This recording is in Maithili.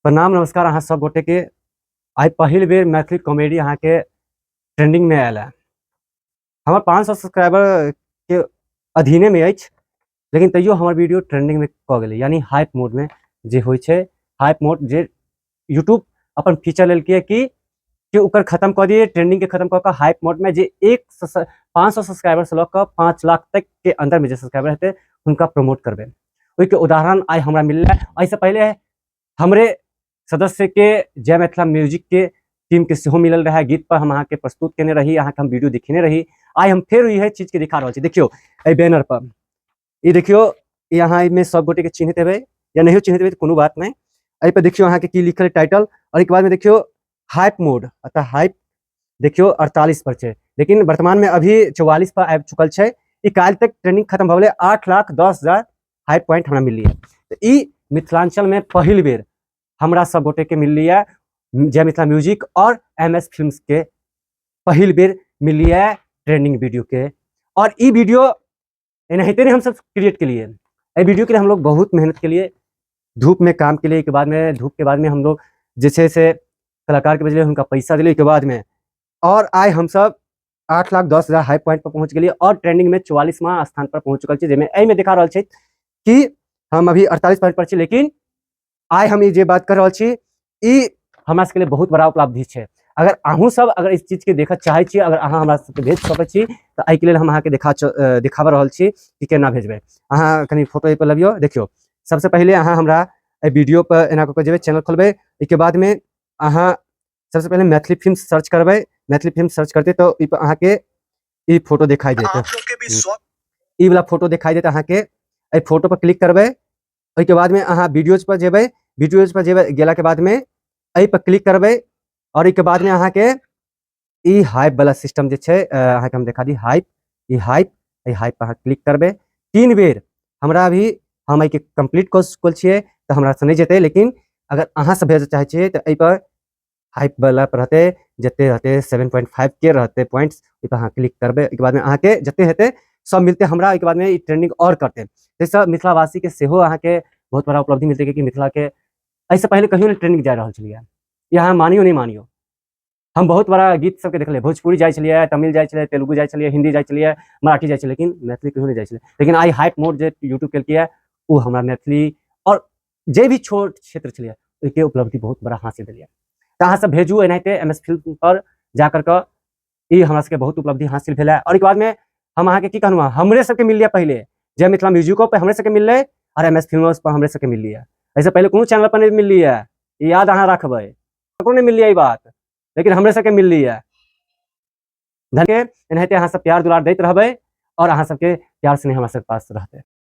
प्रणाम नमस्कार अहाँ सब गोटे के। आइ पहिल बेर मैथिली कॉमेडी अहाँ के ट्रेंडिंग में आयल है। हमर 500 सब्सक्राइबर के अधीने में अछि, लेकिन तैयो हमर वीडियो ट्रेंडिंग में कऽ गेलै, यानी हाइप मोड में जे होइ छै, हाइप मोड जे यूट्यूब अपन फीचर लेलकै कि ओकर खत्म कऽ दिए, ट्रेंडिंग के खत्म कऽ कऽ हाइप मोड में जे एक 500 सब्सक्राइबर से लऽ कऽ 5 लाख तक के अंदर में जे सब्सक्राइबर हेतै हुनका प्रमोट करबै। ओहिके उदाहरण आइ हमरा मिललै। एहिसँ पहिले हमरे सदस्य के जय मिथिला म्यूजिक के टीम के सेहो मिलल रहे। गीत पर हम अहाँके प्रस्तुत केने रही, अहाँके हम वीडियो देखेने रही। आइ हम फेर इहे चीज के दिखा रहल छी। देखियौ एहि बैनर पर ई देखियौ, ई अहाँ एहिमे सब गोटे के चिन्हैत हेबै या नहियो चिन्हैत हेबै तऽ कोनो बात नहि। एहि पर देखियौ अहाँके की लिखल टाइटल, और एहिके बाद में देखियौ हाइप मोड, अतः हाइप देखियौ 48 पर छै, लेकिन वर्तमान में अभी 44 पर आबि चुकल छै। ई काल्हि तक ट्रेंडिंग खत्म भऽ गेलै, 8,10,000 हाई पॉइंट हमरा मिलली है। तऽ ई मिथिलांचल में पहिल बेर हमरा सब गोटे के मिलली है, जय मिथिला म्यूजिक और एम एस फिल्म्स के पहिल बेर मिलली है ट्रेंडिंग वीडियो के। और ई वीडियो एनाहिते नहीं हम सब क्रिएट के लिए, एहि वीडियो के लिए हम लोग बहुत मेहनत के लिए, धूप में काम के लिए, के बाद में धूप के बाद में हम लोग जे छै से कलाकार के बजले हुनका पैसा दिले के बाद में, और आइ हम सब 8,10,000 हाई पॉइंट पर पहुंच गेलियै और ट्रेंडिंग में 44वां स्थान पर पहुंच चुकल छी, जाहिमे एहिमे देखा रहल छै कि हम अभी 48 पॉइंट पर छी। लेकिन आइ हम ई जे बात कर रहल छी ई हमरा सबके लिए बहुत बड़ा उपलब्धि छै। अगर अहूँ सब अगर इस चीजके देखऽ चाहै छी, अगर अहाँ हमरा सबके भेज सकै छी तऽ एहिके लेल हम अहाँके देखाबऽ रहल छी कि केना भेजबै। अहाँ कनि फोटो एहिपर लबियौ। देखियौ सबसँ पहिले अहाँ हमरा एहि वीडियो पर एना कऽ कऽ जेबै, चैनल खोलबै, एहिके बादमे अहाँ सबसँ पहिले मैथिली फिल्म सर्च करबै। मैथिली फिल्म सर्च करतै तऽ एहिपर अहाँके ई फोटो देखाई देत, ई वाला फोटो देखाई देत अहाँके। एहि फोटो पर क्लिक करबै, ओहिके बादमे अहाँ वीडियोज पर जेबै, वीडियोज पर जेबै गेलाके बादमे एहि पर क्लिक करबै और एहिके बादमे अहाँके ई हाइप वाला सिस्टम जे छै, अहाँके हम देखा दी हाइप, ई हाइप, एहि हाइप पर अहाँ क्लिक करबै 3 बेर। हमरा अभी हम एहिके कम्प्लीट कऽ चुकल छियै तऽ हमरा से नहि जेतै, लेकिन अगर अहाँ सब भेजऽ चाहै छियै तऽ एहि पर हाइप वाला पर रहतै, जते रहतै 7.5 के रहतै पॉइंट्स, ओहि पर अहाँ क्लिक करबै। ओहिके बादमे अहाँके जते हेतै सब मिलतै हमरा। ओहिके बादमे ई ट्रेंडिंग आओर करतै, ताहिसँ मिथिलावासीके सेहो अहाँके बहुत बड़ा उपलब्धि मिलतै, कियाकि मिथिलाके एहिसँ पहिले कहियो नहि ट्रेंडिंग जा रहल छलैए। ई अहाँ मानियो नहि मानियो, हम बहुत बड़ा गीत सबके देखलियै, भोजपुरी जाइ छलियै, तमिल जाइ छलियै, तेलुगु जाइ छलियै, हिन्दी जाइ छलियै, मराठी जाइ छलियै, लेकिन मैथिली कहियो नहि जाइ छलै। लेकिन आइ हाइप मोड जे यूट्यूब केलकैए ओ हमरा मैथिली आओर जे भी छोट क्षेत्र छलैए ओहिके उपलब्धि बहुत बड़ा हासिल भेलैए। तऽ अहाँ सब भेजू एनाहिते एम एस फिल्म पर जा करके, ई हमरा सबके बहुत उपलब्धि हासिल भेलै। और ओहिके बादमे हम अहाँके की कहलहुँ, हमरे सबके मिललै पहिले जय मिथिला म्यूजिको पर हमरे सबके मिललै और एम एस फिल्म पर हमरे सबके मिललै। एहिसँ पहिले कोनो चैनल पर नहि मिललै, ई याद अहाँ रखबै, ककरो नहि मिललै ई बात, लेकिन हमरे सबके मिललै। धन्य, एनाहिते अहाँ सब प्यार दुलार दैत रहबै और अहाँ सबके प्यार स्नेह हमरा सबके पास रहतै।